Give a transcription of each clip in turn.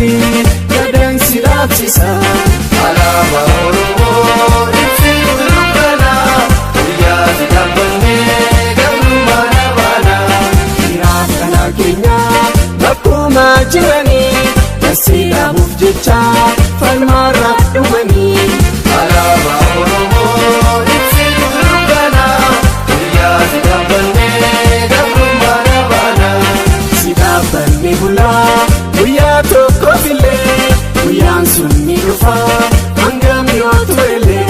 galti gadaan si dhaabsisa. Alaabaa Oromoo ibsituu dukkanaa, guyyaa si dhaabbannee gabrummaa dhabaanaa. Dhiiraaf kanaa keenya bakkuma jiranii, dasii dhaabuuf jecha falmaarraa dhumanii. Alaabaa Oromoo ibsituu dukkanaa, guyyaa si dhaabbannee gabrummaa dhabaanaa. Si dhaabbanne bulaa guyyaa tokkoof illee, guyyaan sun ni dhufa hangam yoo turellee.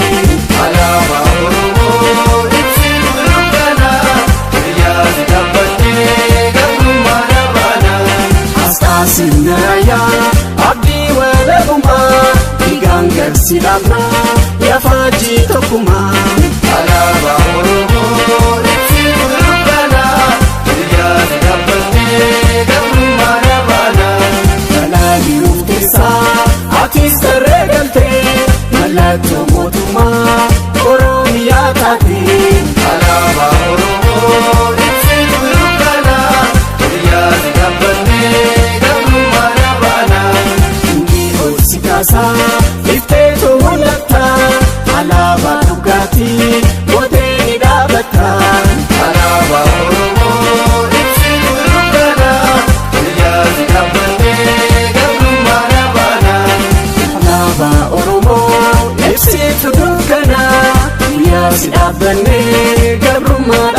Alaabaa Oromoo ibsituu dukkanaa, guyyaa si dhaabbannee gabrummaa dhabaanaa. Asxaa sirna raayyaa abdii walabummaa, dhiigaan garsi dhaabnaa yafaajii tokkummaa. Alaabaa Oromoo ibsituu dukkanaa, guyyaa si dhaabbannee gabrummaa dhabaanaa. Balaa jiruuf teessaa atis tarree galtee, mallattoo mootummaa Oromiyaa taate. Alaabaa Oromoo ibsituu dukkanaa, guyyaa si dhaabbannee gabrummaa dhabaanaa. Inni ol si kaasaa ifteetu mul'atta, alaabaa dhugaatii gootee ni dhaabatta. Alaabaa Oromoo ibsituu dukkanaa, guyyaa si dhaabbannee gabrummaa dhabaanaa. Alaabaa Oromoo ibsitu dukkanaa, guyyaa si dhaabbannee gabrummaa.